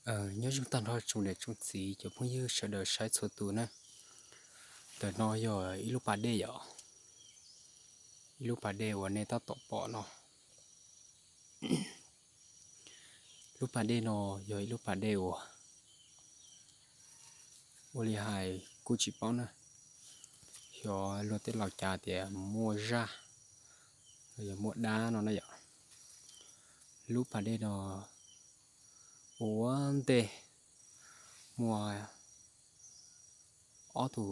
Nyob zoo tag nrho tsoom niam tsoom txiv cov phooj ywg sawv daws saib txhua tus na. Ntawm no yog ib lub pas dej yom, ib lub pas dej uas nej tab tom pom no. Lub pas dej no yog ib lub pas dej uas ua li hais kuj tsis paub na, xyov luag tej laus cas tias muaj zaj los yog muaj dab no na yom. Lub pas dej no ua ntej muaj ob tug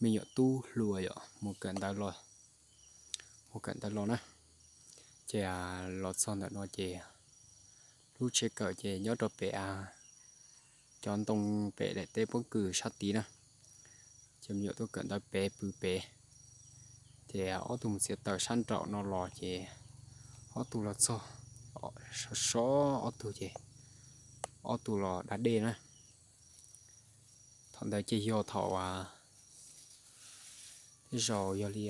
me nyuam tub hluas yom mus kawm ntawv los, mus kawm ntawv los na. Ces los txog ntawm no ces lub tsev kawm ces nyob rau pem cov ntoo pem daim teb pob kws sab tid na. Ces me nyuam tuaj kawm ntawv pem pw pem, ces ob tug mus txiav taws sab nraum no los ces ob tug los txog, sov sov ob tug ces ob tug los da dej na. Thaum ntawd ces yog thaum tej zaum yog li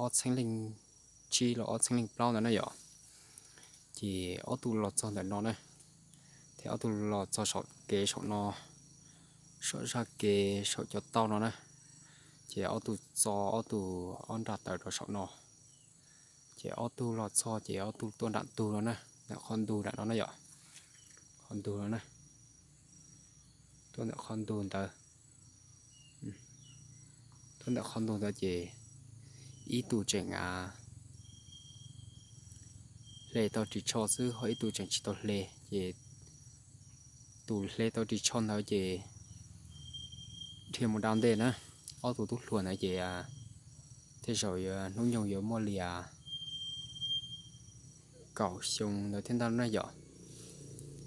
ob txhiab leej tsib los ob txhiab leej plaub ntawd na yom. Ces ob tug los txog ntawm no na, ces ob tug los txog saum kev saum no, saum zaj kev saum cov tauj no na. Ces ob tug txo ob tug ob nra taws rau saum no, ces ob tug los txog ces ob tug tuaj nram ntug no na, nram qhov ntug nram no na yom, qhov ntug no na. Tuaj ntawm qhov ntug ntawd, tuaj ntawm qhov ntug ntawd ces ib tug tseem hle tau ris tsho xwb, ho ib tug tseem tsis tau hle. Ces tus hle tau ris tsho ntawd ces dhia mus da ntej na. Ob tug tub hluas ntawd ces tej zaum yuav hnub nyoog yuav muaj li kaum xyoo ntawd thiab ntag na yom.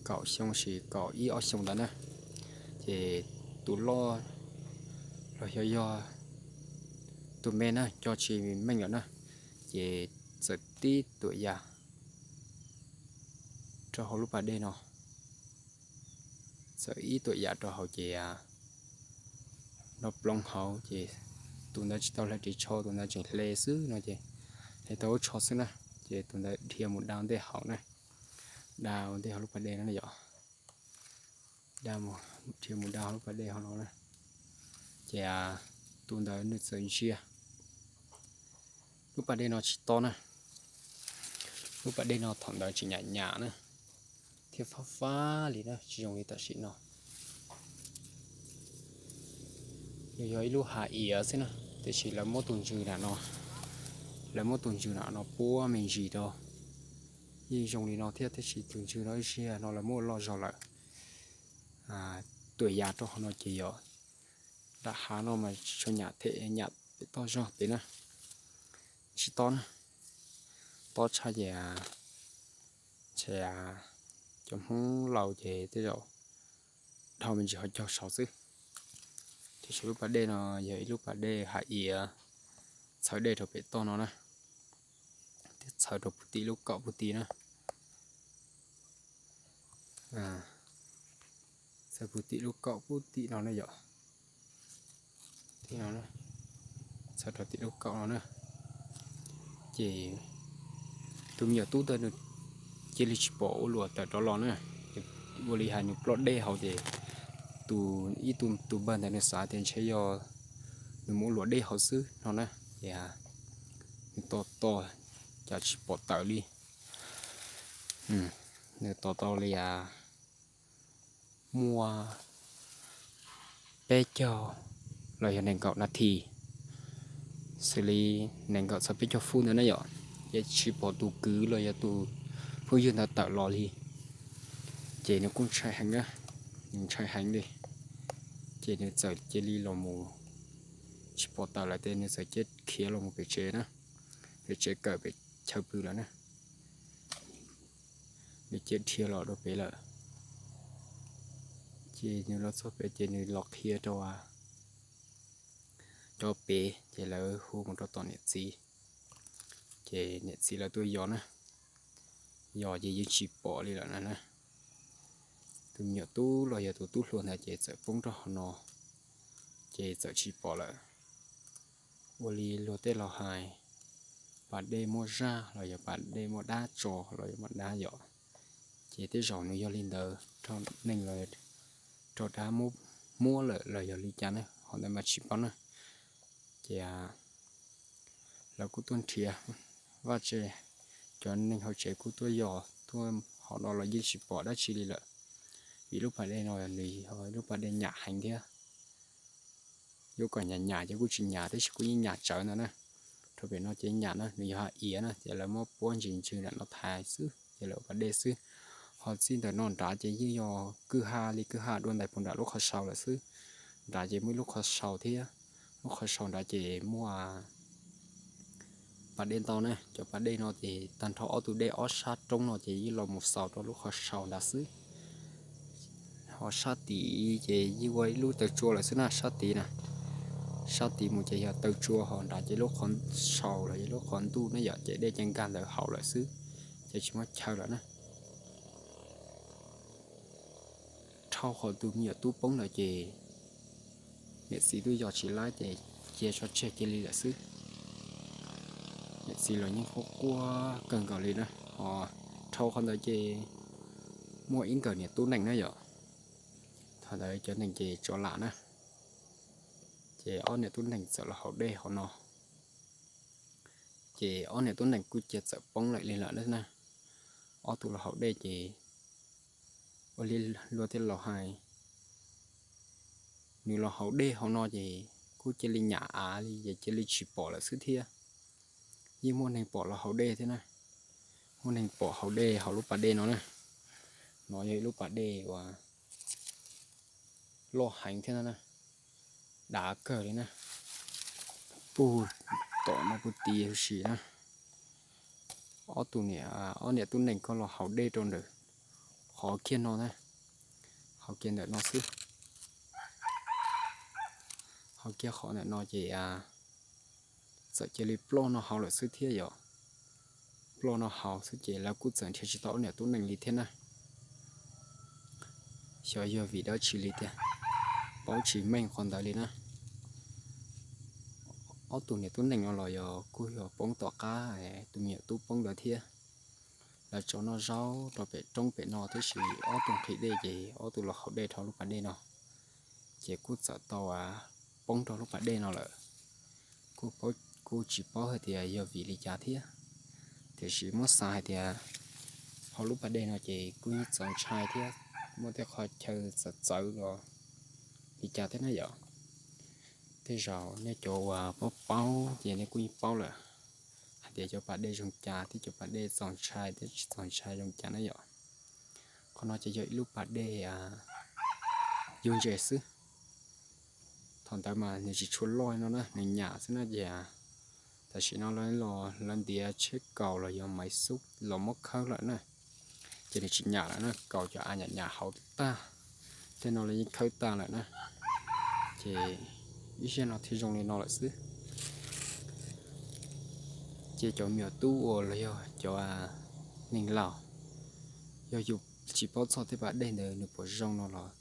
Kaum xyoo sis kaum ib ob xyoo ntawd na. Ces tus loj los xyov yog tus me na, coj tsis meej lawm na, ces txawm tib tuam yam rau hauv lub pas dej no. Txawm ib tuam yam rau hauv ces nrov ploov hauv ces tus ntawd tsis tau hle ris tsho, tus ntawd tseem hle xwb no ces hle tau lub tsho xwb na. Ces tus ntawd dhia mus da ntej hauv na, da ua ntej hauv lub pas dej no na yom. Da, dhia mus da hauv lub pas dej hauv no na. Ces tus ntawd nws txawm ntsia lub pas dej no tsis to na. Lub pas dej no thaum ntawd tseem nyam nyam na, thiab fab fab li na, tsis zoo li tam sim no. Nws yog ib lub hav iav xwb na, tiam sis lawv muab tus ntsws nram no, lawv muab tus ntsws nram no puab me ntsis rau. Yeej zoo li no thiab, tiam sis tus ntsws no ib zaug no lawv muab loj zog lawm. Tuam yam rau hauv no ces yog nram hav no mas tsis tshua nyam them, nyam pem toj zog pem na. Tsis to na, to tshaj ces ntshe cov Hmoob laus ces tej zaum dhau me ntsis ho caug saud xwb. Tiam sis lub pas dej no yog ib lub pas dej hav iav txhawv dej rau pem toj no na, thiab txhawv rau puag tim lub kaum puag tim na. Txhawv puag tim lub kaum puag tim no na yom. Txhawv rau tim lub kaum no na. Ces tus me nyuam tub ntawd nws cia li tsis pom ua luam tawm rov los na. Ua li hais nws ploj dej hauv ces tus, ib tug tus npawg ntawd nws xav tias ntshe yog nws mus ua luam dej hauv xwb no na. Ces nws tos tos cas tsis pom tawm li. Nws tos tau li muaj peb caug los yog nees nkaum nas this, xws li nees nkaum txog peb caug feeb ntawd na yom, ces tsis pom tus kwv los yog tus phooj ywg ntawd tawm los li. Ces nws kuj ntshai heev na, nws ntshai heev li. Ces nws txawm cia li los mus, tsis pom tawm lawm ces nws txawm cia khiav los mus pem tsev na, pem tsev kawm pem chaw pw lawm na. Nws cia dhia los rau pem lawm. Ces nws los txog pem ces nws los qhia rau cov pem ces lawv hu mus rau tom niam txiv. Ces niam txiv lawv tuaj yos na, yos ces yeej tsis pom li lawm na. Tus me nyuam tub los yog tus tub hluas ntawd ces txawm poob rau hauv no, ces txawm tsis pom lawm. Ua li luag tej laus hais, pas dej muaj zaj los yog pas dej muaj dab tso los yog muaj dab yom. Ces tej zaum nws yog li ntawd rau neeg los rau dab muab lawm los yog li cas na, qhov ntawd mas tsis paub na. Ces lawv kuj tuaj nrhiav vaj tse, cov neeg hauv tsev kuj tuaj yos tuaj hauv no los yeej tsis pom dab tsi li lawm. Vim lub pas dej no nws yog lub pas dej nyam heev thiab. Yuav kom nyam nyam ces kuj tsis nyam, tab sis kuj yeej nyam tsawv ntawd na. Rau pem no ces nyam na, nws yog hav iav na, ces lawv muab puab ntsis ntsws ntawm no thaiv xwb ces lawv ua pas dej xwb. Ho txij ntawm no nrad ces yeej yog kwj ha li kwj ha dua ntais puag nram lub qhov sau lawm xwb. Nrad ces muaj ib lub qhov sau thiab, lub qhov sau nrad ces muaj pas dej ntau na. Cov pas dej no ces tag nrho ob tug dej ob sab roob no ces yeej los mus xaus rau lub qhov sau nrad xwb. Ho sab tid ces yeej ua ib lub taw tsua lawm xwb na, sab tid na. Sab tid mus ces yog taw tsua, ho nrad ces lub qhov sau los yog lub qhov ntuj ne yom, ces dej ces nkag ntawd hauv lawm xwb, ces tsis muaj chaw lawm na. Dhau qhov tus me nyuam tub poob ntawd ces niam txiv twb yos tsis laib ces cia tso tseg cia li lawm xwb. Niam txiv los yeej quaj quaj kawg nkaus li na. Ho dhau qhov ntawd ces muaj ib nkawm niam tub nees na yom. Thaum ntawd cov nees ces tso lam na, ces ob niam tub nees txawm los haus dej hauv no. Ces ob niam tub nees kuj cia txawm poob lawm li lawm na. Ob tug los haus dej ces ua li luag tej laus hais, nws los haus dej hauv no ces kuj cia li nyam av li ces cia li tsis pom lawm xwb thiab. Yeej muaj neeg pom los haus dej thiab na. Muaj neeg pom haus dej hauv lub pas dej no na. No yog ib lub pas dej uas loj heev thiab na, dav kawg li na. Puag tom no puag tid huv si na, ob tug niam, ob niam tub nees kuj los haus dej rau ntawm qhov kiag no na, haus kiag ntawm no xwb. Haus kiag qhov ntawm no ces txawm cia li ploj no hauv lawm xwb thiab yom. Ploj no hauv xwb ces lawv kuj txawm nrhiav tsis tau ob niam tub nees li thiab na. Xyov yog vim dab tsi li tiag, paub tsis meej qhov ntawd li na. Ob tug niam tub nees no los yog kuj yog poob tom qab tus me nyuam tub poob ntawd thiab. Lawv tso noj zaub rau pem roob pem no tab sis ob tug nqhis dej ces ob tug los haus dej rau lub pas dej no, ces kuj txawm tau poob rau lub pas dej no lawm. Kuj tsis paub hais tias yog vim li cas thiab, tiam sis muab xav hais tias hauv lub pas dej no ces kuj yeej txaus ntshai thiab, muaj tej qhov chaw txawv txawv los li cas thiab na yom. Tej zaum nej cov uas paub paub ces nej kuj yeej paub lawm hais tias cov pas dej zoo cas thiab cov pas dej txaus ntshai thiab tsis txaus ntshai zoo cas na yom. Qhov no ces yog ib lub pas dej yug ntses xwb. Thaum ntawd mas nws tsis tshua loj no na, nws nyam xwb na ces tam sim no lawv ntiav tsheb kaus los yog maiv xub los muab khawb lawm na, ces nws tsis nyam lawm na, kaus cov av nyam nyam hauv tag, tej no lawv yeej khawb tag lawm na. Ces ib zaj no thiaj zoo li no lawm xwb. Ces cov me nyuam tub uas los yog cov neeg laus, yog yus tsis paub txog tej pas dej ntawd nws puas zoo no los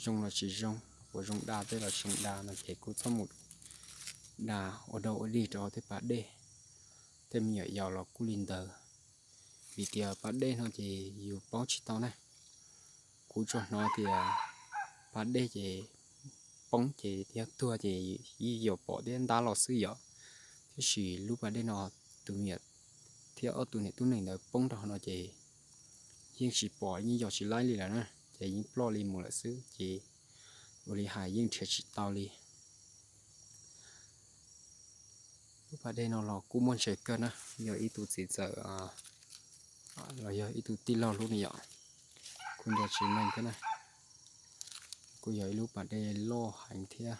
zoo los tsis zoo, puas zoo da tej los tsis zoo da no ces kuj txhob mus da ua dog ua dig rau tej pas dej. Tej me nyuam yaus los kuj li ntawd, vim tias pas dej no ces yus paub tsis tau na. Kuv tsuas hnov tias pas dej ces poob ces yog tuag ces yeej yuav pom thiab ntab los xwb yom. Tiam sis lub pas dej no tus me nyuam thiab ob tug niam tub nees ntawd poob rau hauv no ces yeej tsis pom yeej yos tsis laib li lawm na, ces yeej ploj li mus lawm xwb ces ua li hais yeej nrhiav tsis tau li. Lub pas dej no los kuj muaj ntses kawg na, yog ib tug txiv ntxawm los yog ib tug tij laug lub ne yom, kuj nco tsis meej thiab na. Kuj yog ib lub pas dej loj heev thiab.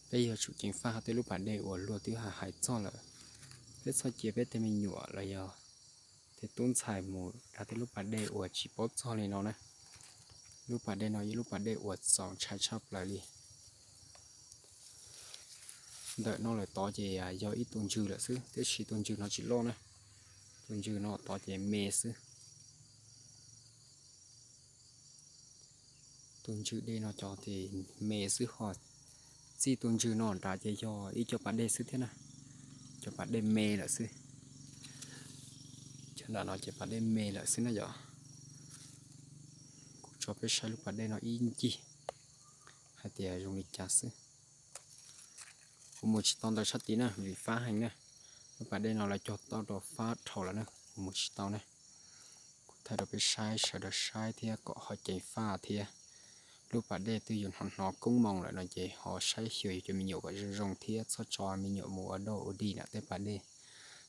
Peb yuav tsum ceev faj hauv tej lub pas dej uas luag twb hais hais txog lawm. Peb txhob cia peb tej me nyuam los yog tej tub ntxhais mus da tej lub pas dej uas tsis paub txog li no na. Lub pas dej no yog lub pas dej uas txaus ntshai tshaj plaws li. Ntawm no lawm tod ces yog ib tug ntswg lawm xwb, tiam sis tus ntswg no tsis loj na. Tus ntswg no tod ces me xwb. Tus ntsws dej no cov ces me xwb ho, txij tus ntsws no nrad ces yog ib co pas dej xwb thiab na. Cov pas dej me lawm xwb. Cov nram no ces pas dej me lawm xwb na yom. Kuv tso peb saib lub pas dej no ib ncig hais tias zoo li cas xwb. Kuv mus tsis tau ntawm sab tid na vim fab heev na. Lub pas dej no lawv cog tauj rau fab dhau lawm na, kuv mus tsis tau na. Kuv thaij rau peb saib, sawv daws saib thiab kom ho ceev faj thiab. Lub pas dej twb yus hnov hnov koob moo lawm no ces ho saib xyuas yus cov me nyuam kom zoo zoo thiab txhob tso me nyuam mus ua doj ua dig nram tej pas dej,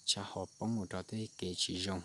tsam ho poob mus rau tej kev tsis zoo.